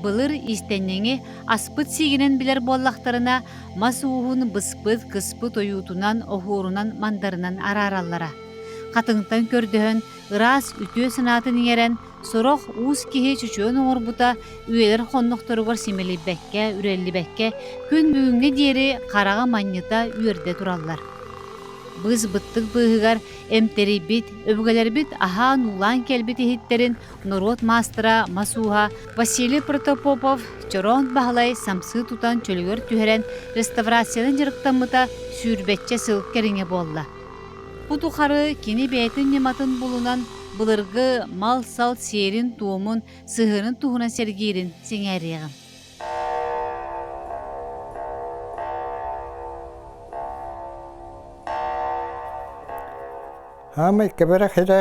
Былыр иистэнньэҥи аспыт сиигинэн билэр буоллахтарына, мас ууһун быспыт, кыспыт ойуутунан, оһуорунан, мандарынан араараллара. Хатыҥтан көрдөһөн, ыраас үтүө санаатын иҥэрэн, сорох уус киһи чочуйан оҥорбута үйэлэр хоннохторугар симэлийбэккэ, үрэллибэккэ күн бүгүҥҥэ диэри хараҕа манньыта үөрдэ тураллар. Быыс быттык быыһыгар эмтэрийбит, өбүгэлэрбит аһаан-уулаан кэлбит иһиттэрин норуот маастара мас ууһа Василий Протопопов Чороон Баһылай самсыы тутан чөлүгэр түһэрэн реставрациянан дьарыктаммыта сүүрбэччэ сыл кэриҥэ буолла. Бу тухары кини бэйэтин ньыматын булунан былыргы мал-сал сиэрин-туомун, сыһыанын туһунан сэргиирин сэҥээриэҕим. Хаамай кэбэрэх эрэ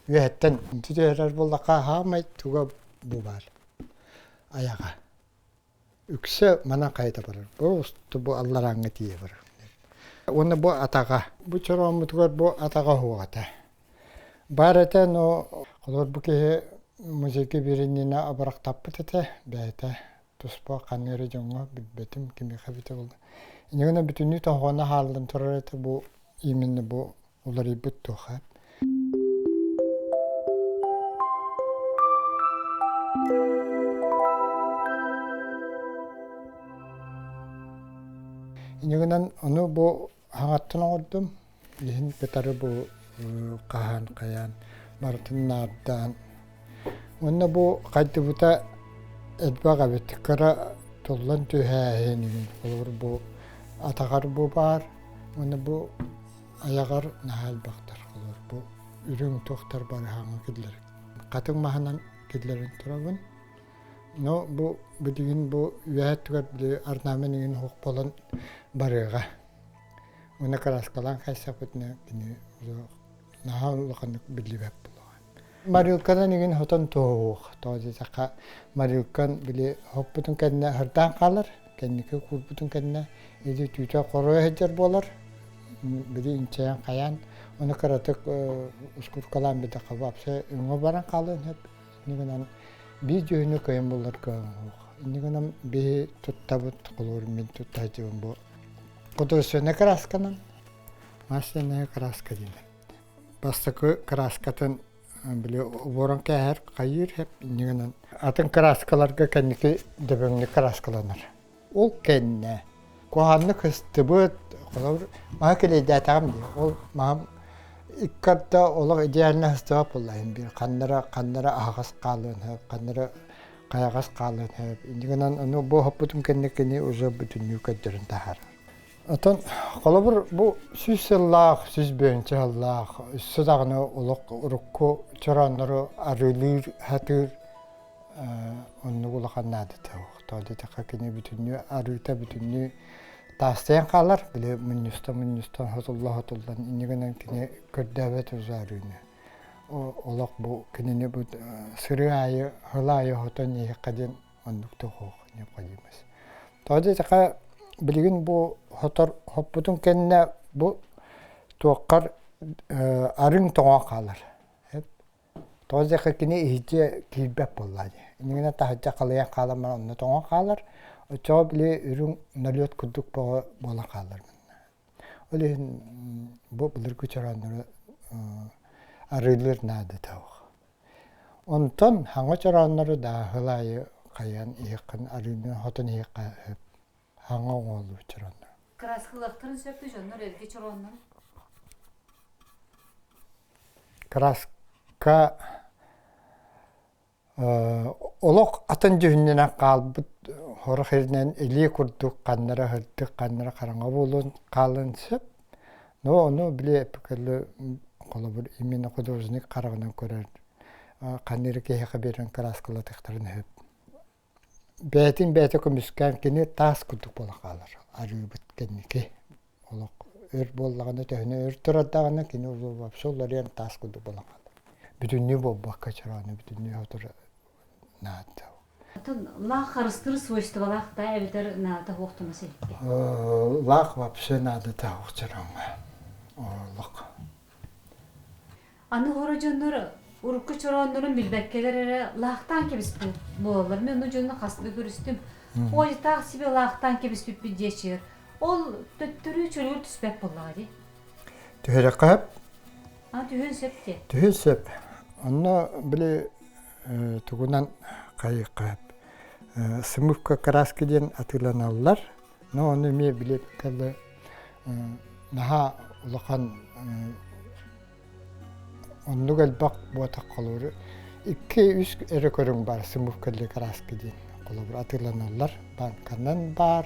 үөһэттэн түһэрэр буоллахха хаамай туга бу баар айаҕа. Үксэ манан хайыта барар. Бу усту бу алларааҥҥа тиийэ барар. Уонна бу атаҕа. Бу чорооммутугар бу атаҕа уһуох этэ. Баар этэ, но холобур бу киһи музейга биэринньинэ абырахтаппыт этэ бэйэтэ туспа ханна эрэ дьоҥҥо билбэтим кимиэхэ эбитэ буолла. Инньэ гынан бүтүннүү тоһоҕоно хааллан турар этэ бу именно бу уларыйбыт туоха. Инньэ гынан ону бу хаҥаттан оҥордум. Иһин кытары бу хаһан хайаан барытын наардаан. Уонна бу хайдыбыта элбэх эбит. Кыра туллан түһээһин холобур бу атаҕар бу баар уонна бу айаҕар наһаа элбэхтэр холобур бу үрүҥ туохтар барыһааҥҥа киллэрин хатыҥ маһынан киллэрэн турабын. Но бу билигин бу үөһэ өттүгэр били орнамент иҥин уһук буолан барыаҕа. Уонна кырааскалаан хайсахпытына кини наһаа улаханнык биллибэт буолуоҕа. Марилканан иҥин хотон туоһуох. Тоҕо диэтэххэ марилкан били хоппутун кэннэ сырдаан хаалар, кэнники куурбутун кэннэ или түүтэ хоруйа сылдьар буолар. Били инчэйэн хайаан, ону кыратык ускуркалаан бидэххэ вообще өҥө баран хаалыан сөп. Инньэ гынан биир дьүһүнү кыайан буллар кыаҕым суох. Инньэ гынан биһи туттабыт, холобур мин тутта сылдьабын бу художественнай красканан, масляная краска дииллэр. Бастакы краскатын били уоран кээһэр хайыыр хэп инньэ гынан атын краскаларга кэнники дөбөҥнүк краскаланар. Ол кэннэ куһаҕаннык сыстыбыт, холобур, маһы килэйдээтэҕим дии, ол маһым икки арда олох идеально сыстыбат буолла биир ханнара ханнара аһаҕас хаалыан сөп, ханнара хайаҕас хаалыан сөп. Инньэ гынан ону бу оһоппутум кэннэ кини уже бүтүннүү көрдөрөн таһаарар. Оттон холобур бу 100 сыллаах, 101 сыллаах өссө даҕаны олох урукку чорооннору арыылыыр, сатыыр оннук улахан наадата суох. Тоҕо диэтэххэ кини бүтүннүү арыыта бүтүннүү таастайан хаалар, били мунньустан-мунньустан сотулла-сотуллан инньэ гынан кини көрдөөбөт уже арыыны. Олох бу кинини бу сырыы аайы, сыл аайы хотон иһиэххэ диэн оннук да суох необходимость. Тоҕо диэтэххэ билигин бу хотор хоппутун кэннэ бу туоххар арыҥ тоҥон хаалар. Тоҕо диэтэххэ кини иһирдьэ киирбэт буоллаа дии. Иннигинэ таһырдьа халыйан хаалан баран онно тоҥон хаалар. Оччоҕо били үрүҥ налет курдук бөҕө буолан хаалар манна. Ол иһин бу былыргы чорооннору арыылыыр наадата суох. Онтон хаҥа чорооннору дааһыл аайы хайан иһиэххин арыыны хотон иһиэххэ сөп. Хаҥа оҥоһуллубут чорооннор. Кырааскалыахтарын сөп дьоннор эргэ чорооннор? Краска олох атын дьүһүннэнэн хаалбыт сорох сиринэн илии курдук ханнара сырдык, ханнара хараҥа буолуон хаалыан сөп. Но ону били холобур именно художник хараҕынан көрөр ханна эрэ киһиэхэ биэрэн кырааскалатыахтарын сөп. Бэйэтин бэйэтэ көмүскээн кини таас курдук буолан хаалар арыыбыт кэнники олох өр буоллаҕына төһөнү өр турардаҕына кини вообще уларыйан таас курдук буолан хаалар. Бүтүннүү буолбакка чороonu бүтүннүү сотору наада. Атын лаах харыстыыр свойстволаах да эбэтэр наада суохтуна силикке? Лаах вообще наадата суох чорооҥҥо. Олох. Аны хоро дьоннор Урукку чорооннорун билбэккэлэр эрэ лаахтаан кэбиспит буолаллар. Мен ону дьону хаста көрүстүм. Хуойутаах себе лаахтаан кэбиспиппит диэччилэр. Ол төттөрү чөлүгэр түспэт буоллаҕа дии. Түһэрэххэ сөп. А түһүөн сөп дии. Түһүөн сөп. Онно били тугунан хайыахха сөп. Смывка краски диэн атыыланаллар. Но ону эмиэ били наһаа улахан оннук элбэх буотах холобур икки-үс эрэ көрүҥ баар смывка краска диэн холобур атыыланаллар банканан баар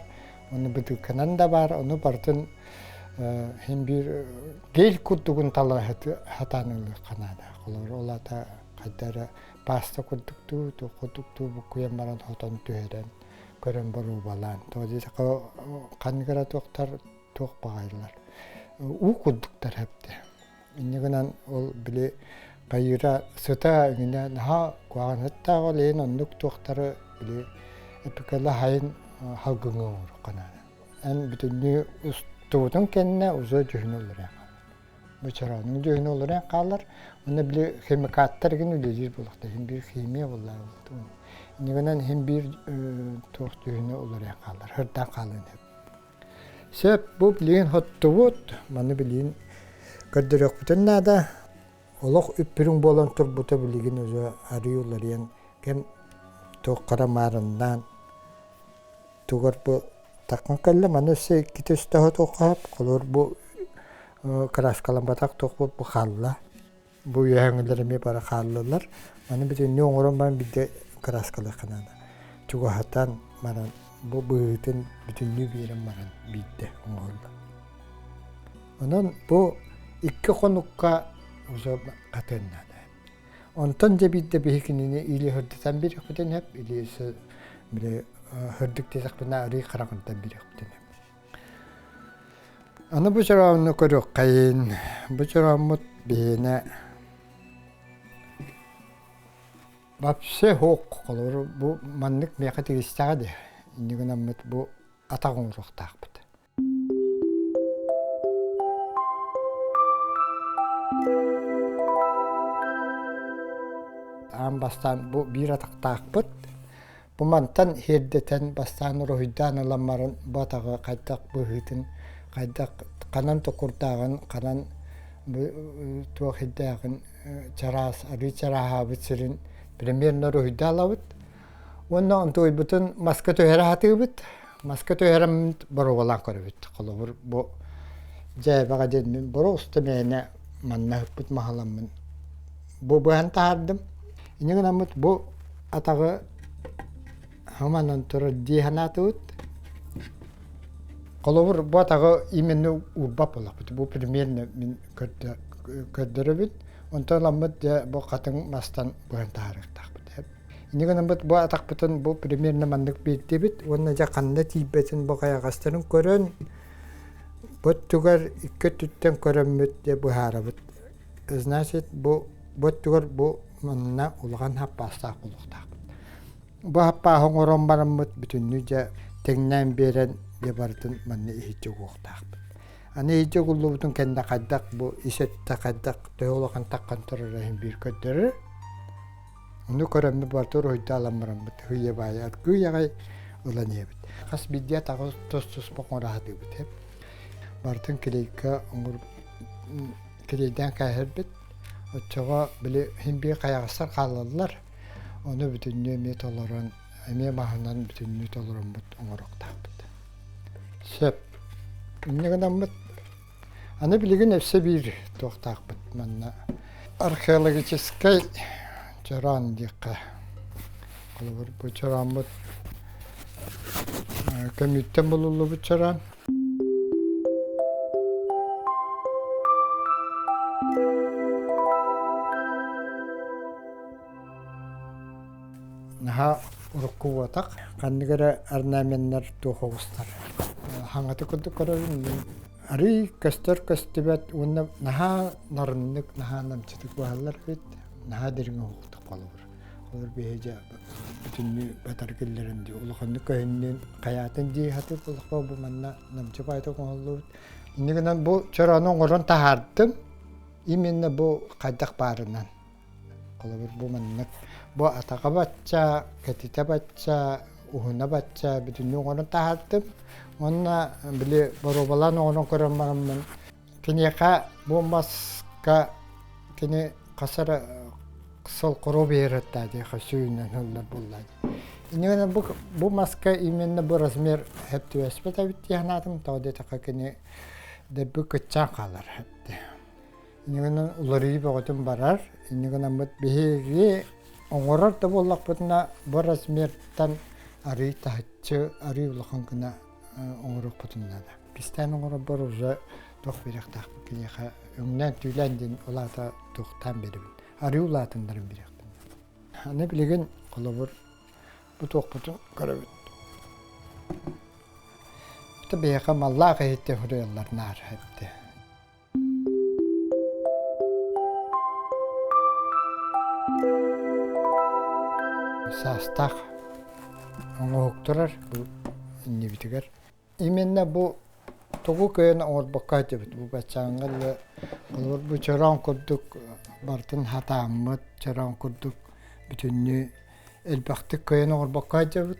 ону бытыыканан да баар ону барытын син биир гель курдугун тала сатаан ылыахха наада холобур ол аата хайда эрэ паста курдуктуу туох курдуктуу буккуйан баран хотон түһэрэн көрөн боруобалаан тоҕо диэтэххэ ханнык эрэ туохтар туох баҕайылар уу курдуктар эбитэ инньэ гынан ол били хайыыра сыта иҥинэ наһаа куһаҕан сыттаах ол иһин оннук туохтары били эпикэла хайын халгыҥҥа оҥоруохха наада эн бүтүннүү устубутуҥ кэннэ уже дьүһүнэ уларыйан хаалар бу чороонуҥ дьүһүнэ уларыйан хаалар уонна били химикаттар игин үлэлиир буолуохтар иһин биир химия буоллар инньэ гынан иһин биир туох дьүһүнэ уларыйан хаалар сырдаан хаалыан сөп Сөп, бу билигин хоттубут, маны билигин көрдөрүөхпүтүн наада. Олох үп-үрүҥ буолан турбута билигин уже арыы уларыйан кэм туох хара маарыннаан тугар бу таккан кэллэ маны өссө иккитэ үстэ хотуохха холобур бу краскаламматах туох бу хаалла бу үөһээҥҥилэр эмиэ бары хааллылар маны бүтүннүү оҥорон баран биирдэ кырааскалыахха наада чугаһатан баран бу быһыытын бүтүннүү биэрэн баран биирдэ оҥоһуллар онон бу икки хонукка уже хатыан наада онтон дьэ биирдэ биһи кинини или сырдатан биэриэхпитин сөп или били сырдык диэтэхпинэ арыы хараҕынтан биэриэхпитин сөп Аны бу чороону көрүөххэйин. Бу чорооммут биһиэнэ вообще суох холобур бу маннык миэхэ тигистэҕэ дии. Инньэ гынаммыт бу атах оҥоруохтаахпыт. Аан бастаан бу биир атахтаахпыт. Бу мантан иһирдэтэн бастаан уруһуйдаан ылан баран бу атаҕы хайдах быһыытын, хайдах ханан токурдааҕын, ханан туох ирдээҕин чараас, арыы чарааһаабыт сирин примерно уруһуйдаан ылабыт. Уонна онтуойбутун маска түһэрэ сатыыбыт. Маска түһэрэммит боруобалаан көрөбүт. Холобур, бу дьээбэҕэ диэн мин боруоста мээнэ манна ыппыт маһаламмын бу быһан таһаардым. Инньэ гынаммыт бу атаҕы хаманан турар дии санаатыбыт. Холобур, бу атаҕы именно уурбат буоллахпыт. Бу примерно мин көрдөрөбүн. Онтон ыламмыт дьэ бу хатыҥ мастан быһан таһаарыахтаахпыт. Инньэ гынаммыт бу атахпытын бу примерно маннык биэрдибит уонна дьэ ханна тиийбэтин бу хайаҕастарын көрөн бу өттүгэр икки өттүттэн көрөммүт дьэ быһаарабыт. Значит, бу бу өттүгэр бу манна улахан хаппаастаах буолуохтаахпыт. Бу хаппааһы оҥорон бараммыт бүтүннүү дьэ тэҥнээн биэрэн дьэ барытын манна иһиччи угуохтаахпыт. Аны иһиччи угуллубутун кэннэ хайдах бу ис өттө хайдах төһө улахан таххан турара иһин биир көрдөрөр. Ону көрөммүт барыта уруһуйдаалан бараммыт һыйа баайы аргыый аҕай ылан иһэбит. Хас биирдии атаҕы тус-туспа оҥоро сатыыбыт. Барытын клейка оҥор килиэйдээн кээһэрбит. Оччоҕо били син биир хайаҕастар хаалаллар. Ону бүтүннүү эмиэ толорон, эмиэ маһынан бүтүннүү толороммут оҥоруохтаахпыт. Сөп. Инньэ гынаммыт аны билигин өссө биир туохтаахпыт манна археологическай чороон диэххэ. Холобур, бу чорооммут көмүүттэн булуллубут чороон. Наһаа урукку буотах, ханнык эрэ орнаменнар туох оҕустар. Хаҥаты курдук көрөбүн мин арыый көстөр көстүбэт уонна наһаа нарыннык, наһаа намчытык баһаллар эбит, наһаа дириҥ оһохтук холобур. Олор биһиги бүтүннүү батар киллэрэн дии улаханнык көһүннүн хайаатын дии сатыыр буоллахпа бу манна намчы баайдык оҥоһуллубут. Инньэ гынан бу чороону оҥорон таһаардым. Именно бу хайдах баарынан. Холобур, бу маннык бу атаҕа бачча, кэтитэ бачча, уһуна бачча бүтүннүү оҥорон таһаардым. Уонна били боруобалаан оҥорон көрөн бараммын киниэхэ бу маска кини хас эрэ сыл хоруо биэрэртаа диэхэ сүүнэн ыллар буолла. Иннигинэ бу, бу маска именно бу размер сөп түбэспэт эбит дии санаатым. Тоҕо диэтэххэ кини дэбби кыччаан хаалар эбит. Иннигинэн уларыйыы бөҕөтүн барар. Иннигинэммит биһиги оҥорор да буоллахпытына бу размертан арыый таһыччы, арыый улахан гына оҥоруохпутун наада. Кистээн оҥорорбор уже туох биэриэхтээхпин киниэхэ өҥнөөн-түүлээн диэн ол аата туохтаан биэрэбин. Арыы улаатыннаран биэриэхпин. Аны билигин холобур бу туохпутун көрөбүт. Ити биһиэхэ маллаах иһиттэ суруйаллар наар эбит. Саастаах оҥоһук турар бу иннибитигэр. Именно бу тугу кыайан оҥорбокко сылдьабыт бу баччааҥҥа дылы холобур бу чороон курдук барытын хатааммыт чороон курдук бүтүннүү элбэхтик кыайан оҥорбокко сылдьабыт.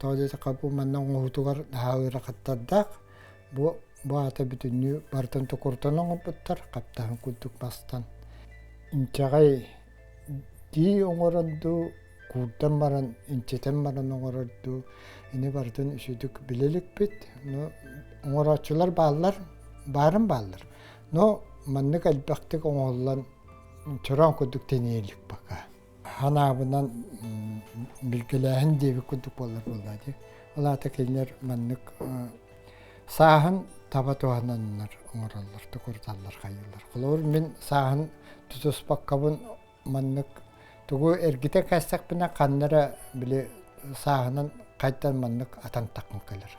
Тоҕо диэтэххэ бу манна оҥоһуутугар наһаа ыарахаттардаах. Бу Бу аата бүтүннүү барытын токурутан оҥорбуттар, хаптаһын курдук бастан. Инчэҕэй дии оҥорон дуу, куурдан баран, инчэтэн баран оҥорор дуу, ини барытын үчүгдүк билэ иликпит. Но оҥорооччулар бааллар, баарын бааллар. Но маннык элбэхтик оҥоһуллан чороон курдук тэнийэ илик пока. Ханаабынан билгэлээһин диэбит курдук буолар буоллаа дии. Ол аата кинилэр маннык сааһын таба туһананнар оҥороллор, токуруталлар, хайыыллар. Холобур, мин сааһын тутуспаккабын маннык тугу эргитэ кээстэхпинэ ханна эрэ били сааһынан хайдан маннык атан таххан кэлэр.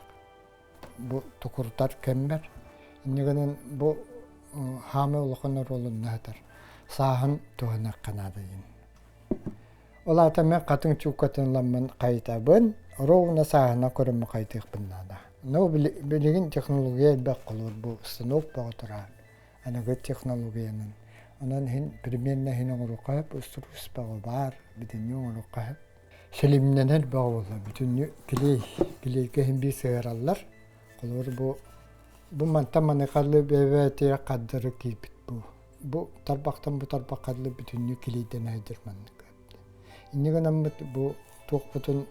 Бу токурутар кэммэр. Инньэ гынан бу хаамыы улахан оруолун наһытар. Сааһын туһаныахха наада диэн. Ол аата мен хатыҥ чууккатын ыламмын хайытабын, ровно сааһына көрөммүн хайытыахпын наада. Но билигин технология элбэх холуур бу станок бөҕө турар аныгы технологиянан. Онон иһин примерно иһин оҥоруохха сөп, устуруус бөҕө баар, бүтүннүү оҥоруохха сөп. Силимнэнэр бөҕө буолла, бүтүннүү клей, клейгэ иһин биир сыһыараллар. Холобур бу бу мантан маныхалыы бэйэ-бэйэтигэр хардары киирбит бу. Бу тарбахтан бу тарбахха дылы бүтүннүү килийдэнэ сылдьар маннык. Инньэ гынаммыт бу туохпутун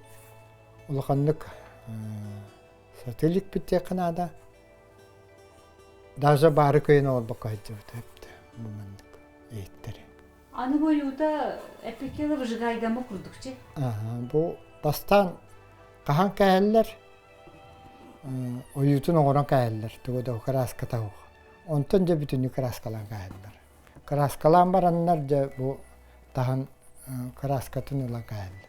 улаханнык сатыы иликпит диэххэ наада. Даже баары кыайан оҥорбокко сылдьыбыт эбит бу маннык иһиттэри. Аны бу ойуута эппиккэ выжигайдама курдукчу. Бу бастаан хаһан кээһэллэр ойуутун оҥорон кээһэллэр тугу да кырааската суох. Онтон дьэ бүтүннүү кырааскалаан кээһэллэр. Кырааскалаан бараннар дьэ бу таһын кырааскатын ылан кээһэллэр.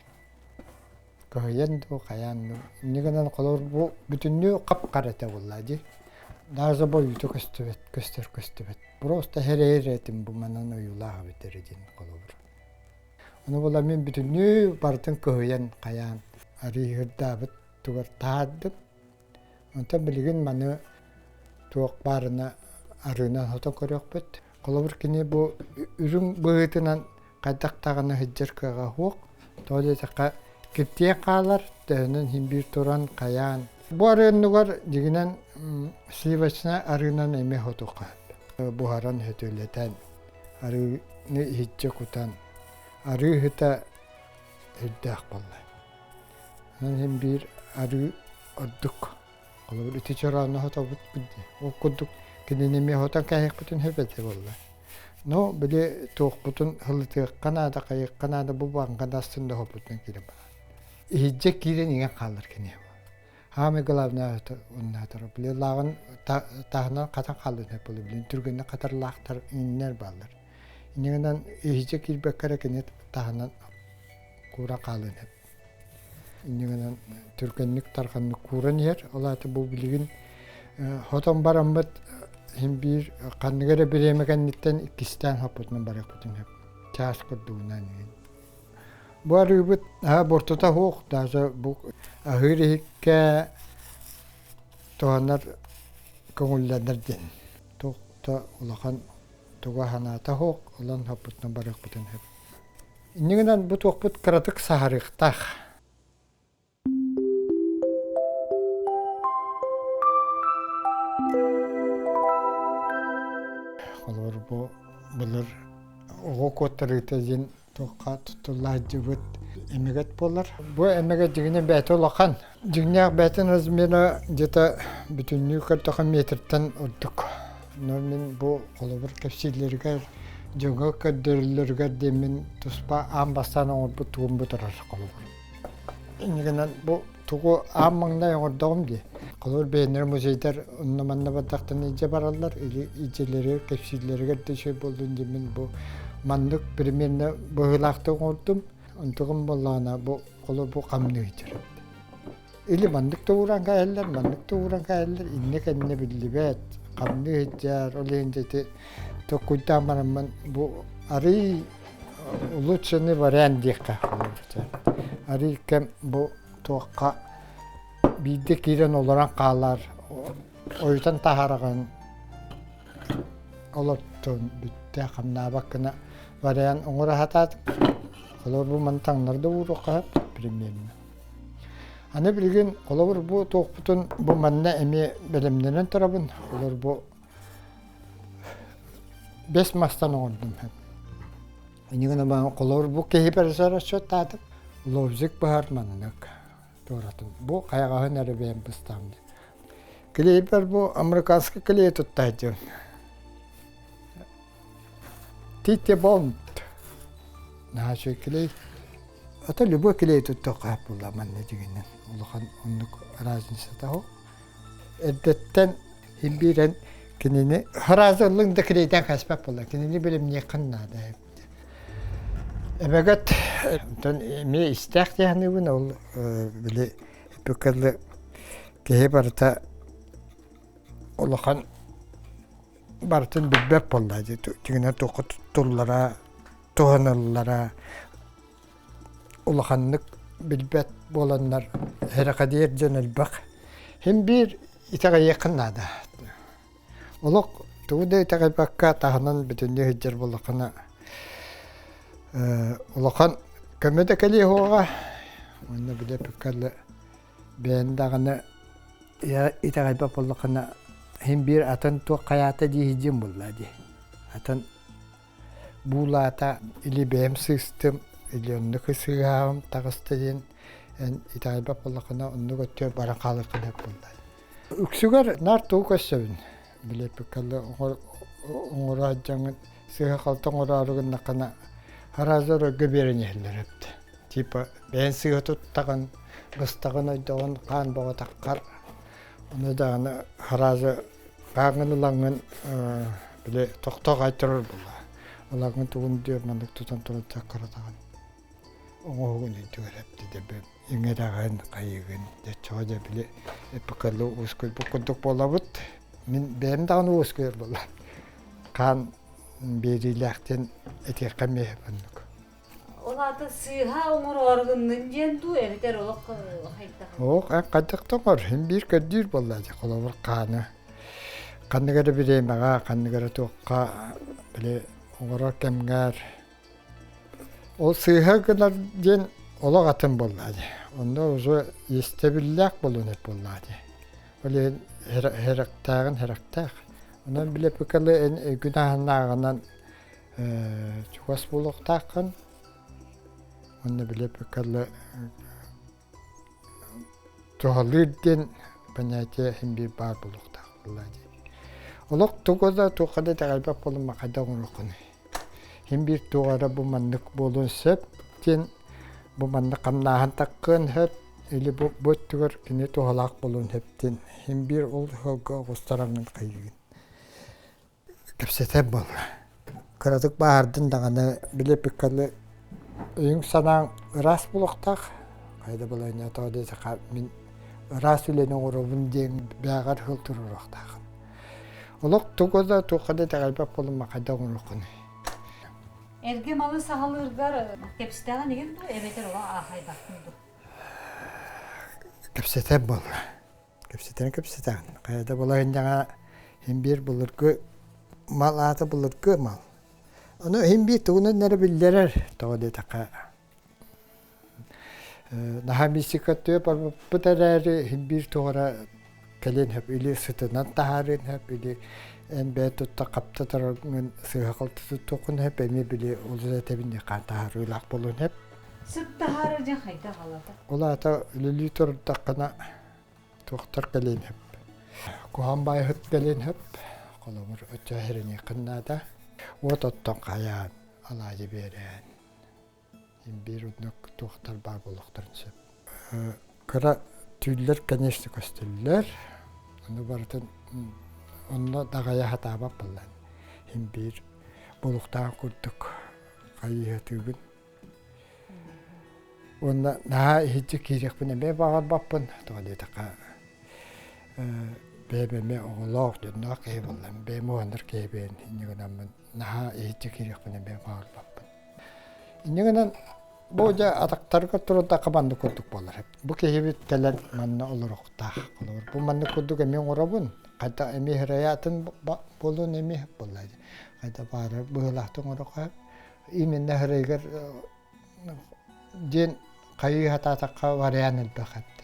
Кыһыйан дуу, хайаан дуу. Инньэ гынан холобур бу бүтүннүү хап-хара этэ буолла дии. Даже бу ойуута көстүбэт, көстөр көстүбэт. Просто эрэйэр этим бу манан ойуулаах эбит эрэ диэн холобур. Ону була мин бүтүннүү барытын кыһыйан хайаан арыйыырдаабыт тугар таһаардым. Онтон билигин маны туох баарына арыынан сотон көрүөхпүт. Холобур, кини бу үрүҥ быһыытынан хайдах даҕаны сылдьар кыаҕа суох. Тоҕо диэтэххэ, киртийэн хаалар, төһөнөн иһин биир туран хайаан. Бу арыанныгар дьиҥинэн сливочнай арыынан эмиэ сотуохха сөп. Буһаран сөтүөлэтэн, арыыны иһиччэ кутан, арыы сыта сүрдээх буолла. Онон иһин биир арыы ордук. Холобур, ити чороону хотобут дии. Ол курдук кинини эмиэ хотон кээһиэхпитин сөп этэ буолла. Но били туохпутун ылытыахха наада, хайыахха наада бу баҥкадаастын да хоппутунан киирэн барар. Иһирдьэ киирэн иҥэн хаалар кини. Хаамай главное оннаатар. Били лааҕын таһынан хатан хааллын сөп буолла. Билин түргэнник хатарлаахтар иҥнэр бааллар. Инньэ иһирдьэ киирбэккэ эрэ кини таһынан кууран хаалыан сөп. Инньэ гынан түргэнник тарҕаннык кууран иһэр. Ол аата бу билигин хотон бараммыт иһин биир ханнык эрэ бириэмэ кэнниттэн иккистээн хоппутунан барыахпытын сөп. Чаас курдугунан иһин. Бу арыыбыт аһа буортута суох, даже бу аһыыр иһиккэ туһанар көҥүллэнэр диэн. Туох да улахан туга санаата суох, ылан хоппутунан барыахпытын сөп. Инньэ гынан бу туохпут кыратык саһарыахтаах. Холобур, бу былыр оҕо куоттарыыта диэн туохха туттуллааччыбыт эмэгэт буолар. Бу эмэгэт дьиҥинэн бэйэтэ улахан. Дьиҥнээх бэйэтин размера где-то бүтүннүү көрдөххө метртэн ордук. Но мин бу холобур кэпсииллэригэр, дьоҥҥо көрдөрөллөрүгэр диэммин туспа аан бастаан оҥорбут тугум бу турар холобур. Инньэ гынан бу тугу аан маҥнай оҥордоҕум дии. Холобур бэйэлэрэ музейдар онно-манна бардахтарына илдьэ бараллар или илдьэлэригэр кэпсииллэригэр да үчүгэй буоллун диэммин бу маннык примерно быһыылаахтык оҥордум. Онтугум буоллаҕына бу холобур бу хамныы сылдьар. Или маннык да ууран кээһэллэр, маннык да ууран кээһэллэр, иннэ-кэннэ биллибэт, хамныы сылдьар, ол иһин дьэ ити толкуйдаан бараммын бу арыый улучшенный вариант диэххэ арыый кэм бу туохха биирдэ киирэн олорон хаалар ойутан таһаараҕын олортон бүттэ хамнаабат гына вариант оҥоро сатаатым холобур бу маны таҥнары да ууруохха сөп примерно аны билигин холобур бу туохпутун бу манна эмиэ бэлэмнэнэн турабын холобур бу бэс мастан оҥордум инньэ гынан холобур бу киһи пересер расчеттаатым лобзик быһар маннык туоратын бу хайаҕаһын эрэ бэйэм быстаам диэн клейбер бу американский клей туттаһы диэн Тите Бонд наһаа үчүгэй клей ата любой клей туттуохха сөп буолла манна дьиҥинэн улахан оннук разницата суох эрдэттэн иһин биэрэн кинини сразу ыллыҥ да клейдээн кээспэт буолла кинини билимниэххин наада эбэгэт онтон эмиэ истээх дии саныыбын ол били эппиккэ киһи барыта улахан барытын билбэт буолла дии дьиҥинэн туохха туттуллара туһаныллара улаханнык билбэт буоланнар эрэхэдийэр дьон элбэх. Син биир итэҕэйиэххин наада. Олох тугу да итэҕэйбэккэ таһынан бүтүннүү сылдьар буоллаххына улахан көмө да кэлиэ суоҕа уонна били эппиккэ бэйэҥ даҕаны итэҕэйбэт буоллаххына син биир атын туох хайаата дии сылдьыам буоллаа дии. Атын буулаата или бэйэм сыыстым, или оннук сыыһаҕым таҕыста диэн эн итэҕэйбэт буоллаххына оннук өттүгэр баран хаалыаххын сөп буоллаа. Үксүгэр наар тугу көрсөбүн? Били эппиккэ оҥоро сылдьаҥҥын сыыһа-халты оҥороору гыннаххына сразу өргө биэрэн иһэллэр эбит. Типа бэйэҥ сыыһа туттаҕын, быстаҕын, ойдоҕун, хаан бөҕө таххар. Ону даҕаны сразу Хааҥҥын ылаҥҥын били тохтоох айтарар буолла. Ылаҥҥын тугун диэ маннык тутан туран чаккыратаҕын. Оҥоһугун өйдүгэр эптидэ иҥэрэҕин, хайыгын дьэ дьэ били эппиккэ уускуйбут курдук буолабыт. Мин бэйэм даҕаны уоскуйар буолла. Хаан биэриилээхтэн этиэххэ эмиэ оннук. Ол аата сыыһа оҥороору гыннын диэн дуу эбэтэр олох хайдах? Ох, хайдах да оҥор, син биир көрдүүр буолла дии, холобур хааны. Ханнык эрэ бириэмэҕэ, ханнык эрэ туохха били оҥорор кэмҥэр ол сыыһа гынар диэн олох атын буолла дии. Онно уже истэбиллээх буолуон эт буоллаҕа дии. Ол иһин хэрэхтээҕин хэрэхтээх. Онон били пыкалы эн өйгүн аһынааҕынан чугас буолуохтааххын уонна били пыкалы туһалыыр диэн понятие иһин биир баар буолуохтаах буоллаа дии. Олох тугу да туохха да итэҕэйбэт буолумма хайдах оҥоруоххунуй? Иһин биир туох эрэ бу маннык буолуон сөп диэн бу маннык хамнааһын таххыан сөп или бу бу өттүгэр кини туһалаах буолуон сөп диэн иһин биир ол сылга оҕустараҥҥын хайыыгын. Кэпсэтэр буолла. Кыратык бааһырдын даҕаны били эппиккэ өйүҥ-санааҥ ыраас буолуохтаах. Хайда балайна тоҕо диэтэххэ мин ыраас үлэни оҥоробун диэн бээҕэр сыл туруоруохтааххын. Олох тугу да туохха да итэҕэйбэт буолумма хайдах оҥоруоххунуй? Эргэ малы саҕалыыргар кэпсэтэҕин игин дуу эбэтэр олох аахайбаккын дуу? Кэпсэтэр буолла. Кэпсэтэн кэпсэтэҕин. Хайа да балаһынньаҕа син биир былыргы мал аата былыргы мал. Ону иһин биир тугунан эрэ биллэрэр, тоҕо диэтэххэ, наһаа мистика төп барбыппыт эрээри иһин биир туох эрэ кэлин сөп или сытынан таһаарыан сөп, или эн бэйэ тутта хапта тураргын сыыһа-халты туттуоххун сөп, эмиэ били ол этэбин хаан таһаарыылаах буолуон сөп. Сыт таһаарар дьэ хайдах алата? Ол аата үлэлии турдаххына туохтар кэлиэн сөп. Куһаҕан баайыһыт кэлиэн сөп. Холобур, оччо эһэриниэххин наада. Уот оттон хайаан, алаадьы биэрээн. Биир оннук туохтар баар буолуохтарын сөп. Кыра түүллэр, конечно, көстөллөр. Ону барытын онно даҕайа сатаабат буоллаан. Иһин биир буолуохтааҕын курдук хайыһатыыбын. Уонна наһаа иһирдьэ киириэхпин эмиэ баҕарбаппын. Тоҕо диэтэххэ, бэйэм эмиэ оҕолоох, дьонноох киһи буоллам. Бэйэм уһанар киһибин, инньэ гынаммын наһаа иһирдьэ киириэхпин эмиэ баҕарбаппын. Инньэ гынан бу дьэ атахтарга турардахха маннык курдук буолар. Бу киһибит кэлэн манна олоруохтаах. Холобур, бу маннык курдук эмиэ оҥоробун. Хайда эмиэ хырайаатын буолуон эмиэ буолла. Хайда баары быһыылаахтык оҥоруохха именно хырайыгар диэн хайыы сатаатахха вариант элбэх эбит.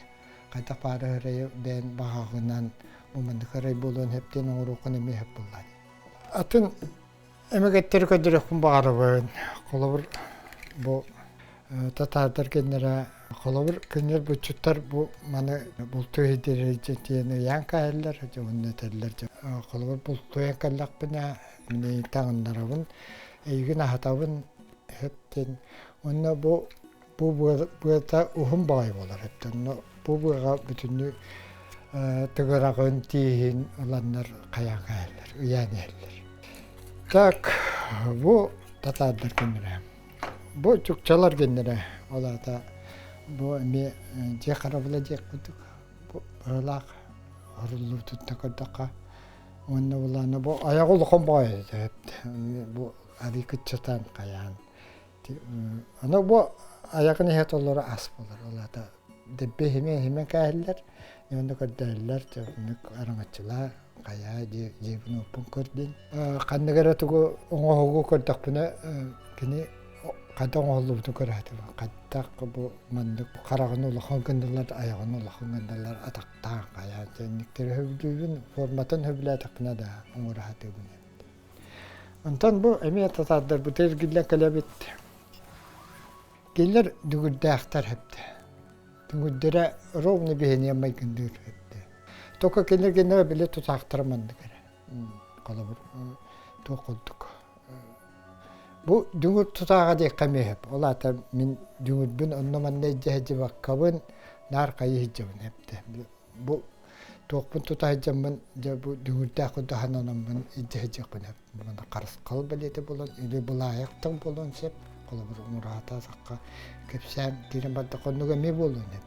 Хайдах баары хырайы бэйэн баҕаҕынан бу маннык хырай буолуон сөп диэн оҥоруоххун эмиэ сөп буолла. Атын эмэгэттэри көрдөрүөхпүн баҕарабын. Холобур, бу татаардар кэннэрэ холобур кинилэр булчуттар бу маны бултуу иһитирэр диэн ыйаан каһэллэр уонна этэллэр холобур бултуйан кэллэхпинэ мин таҥыннарабын эйигин аһатабын диэн уонна бу бу быата уһун баҕайы буолар онно бу быаҕа бүтүннүү тыгыраҕын тииһин ыланнар хайаан кээһэллэр ыйаан иһэллэр так бу татаардар күннэрэ бу чукчалар күннэрэ ол аата бу эмиэ дьиэ харабыла диэх курдук бу быһыылаах оруллубутуттан көрдөххө уонна булаана бу айаҕа улахан баҕайы бу арыы кыччатан хайаан Аны бу айаҕын иһэ толору ас буолар. Ол аата дэбби иһимэ кээһэллэр, онно көрдөһөллөр, оннук араҥаччылаа, хайаа дьиэбин уоппун көр диэн. Ханнык эрэ тугу оҥоһугу көрдөхпүнэ кини хайдах оҥоһуллубутун көрө сатыыбын. Хайдах бу маннык хараҕын улахан гыннылар, айаҕын улахан гыннылар, атахтаан хайаан дьэнниктэри сөбүлүүбүн, форматын сөбүлээтэхпинэ да оҥоро сатыыбын. Онтон бу эмиэ татаардарбыт эргиллэн кэлэбит. Кинилэр дүҥүрдээхтэр эбит. Дүҥүрдэрэ ровно биһиниэн майгындыыр эбит. Только кинилэр кинилэр били тутаахтара маннык эрэ. Холобур, туох курдук. Бу дүҥүр тутааҕа диэххэ эмиэ сөп. Ол аата мин дүҥүрбүн онно-манна илдьэ сылдьыбаккабын, наар хайыы сылдьабын эбит. Бу туохпун тута сылдьаммын, дьэ бу дүҥүрдээх курдук сананаммын илдьэ сылдьыахпын сөп. Манна харысхал бэлиэтэ буолан, или былаайах тыл буолуон сөп. Холобур, мураата сахха кэпсээн киирэн бардахха оннук эмиэ буолуон сөп.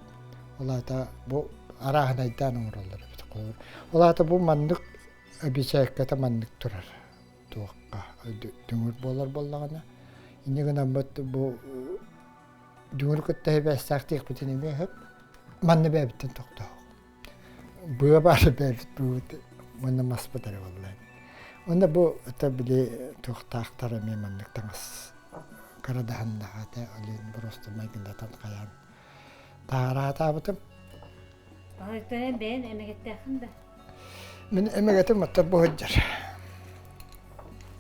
Ол аата бу арааһынайдаан оҥороллор эбит. Холобур, ол аата бу маннык обечайката маннык турар туохха дүҥүр буолар буоллаҕына. Инньэ гынаммыт бу дүҥүрү кытта сибээстээхтиэхпитин эмиэ сөп. Манна бэйэбиттэн тохтоох. Быа баар бэйэбит быыбыт уонна маспыт эрэ буолла. Уонна бу это били туохтаахтар эмиэ маннык таҥас кырадаһыннаах этэ, олин просто майгындатан хайаан таараатаабытым. Баҕайытынан бэйэн эмэгэттээххин да? Мин эмэгэтим оттор бу сылдьар.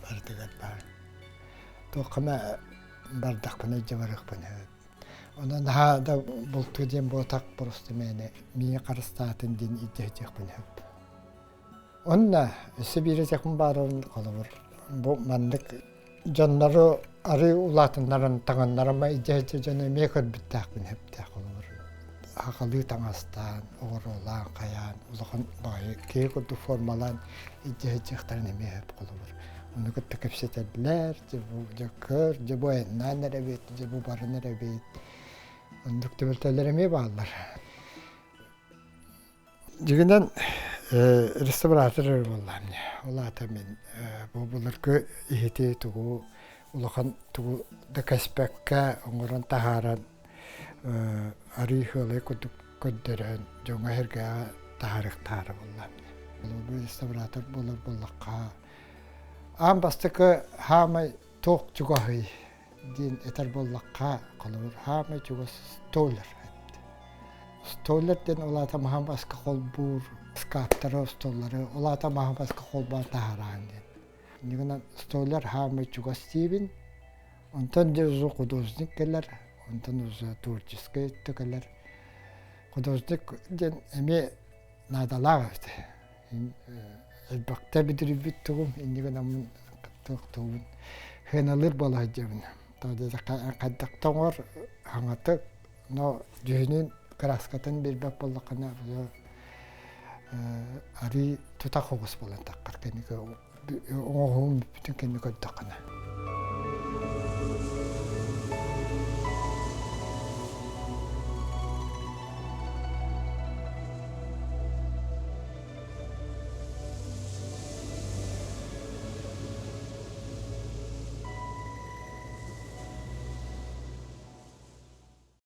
Барытыгар баар. Туохха эмэ бардахпына илдьэ барыахпын сөп. Онон наһаа да бултуу диэн буотах просто мээнэ миигин харыстаатын диэн илдьэ сылдьыахпын сөп. Онно өссө биир этиэхпин баарарын холобур бу маннык дьоннору арыы улаатыннаран таҥыннарыма илдьэ сылдьар дьону эмиэ көрбүттээхпин сөптөөх холобур сахалыы таҥастаан, оҕуруолаан, хайаан улахан баҕайы киһи курдук формалаан илдьэ сылдьыахтарын эмиэ сөп холобур. Ону кытта кэпсэтэллэр, дьэ бу дьэ көр, дьэ бу айаннаан эрэбит, дьэ бу баран эрэбит. Оннук түбэлтэлэр эмиэ бааллар. Дьиҥинэн реставратор эрэ буоллаҕым дии. Ол аата мин бу былыргы иһити тугу улахан тугу да кэспэккэ оҥорон таһааран арыы сыалай курдук көрдөрөн дьоҥҥо-сэргэҕэ таһаарыахтаара буоллаҕым дии. Бу реставратор буолар буоллахха аан бастакы саамай Туох чугаһый диэн этэр буоллахха, холобур, хаамай чугас столяр эбит. Столяр диэн ол аата маһан баска холбуур ыскааптары, остуоллары, ол аата маһан баска холбоон таһаараҕын диэн. Иннигинэн столяр хаамай чугас диибин. Онтон дьэ уже художник кэлэр, онтон уже творческай өттө кэлэр. Художник диэн эмиэ наадалаах эбит. Элбэхтэ бүдүрүйбүт тугум, иннигинэн туох тугун сыаналыыр буола сылдьабын. Хайдах тоҥор хаҥатык, но дьүһүнүн кырааскатын биэрбэт буоллаххына арыы тутах оҕус буолан таххар кэнники оҥоһуум бүтүн кэннэ көрдөххүнэ.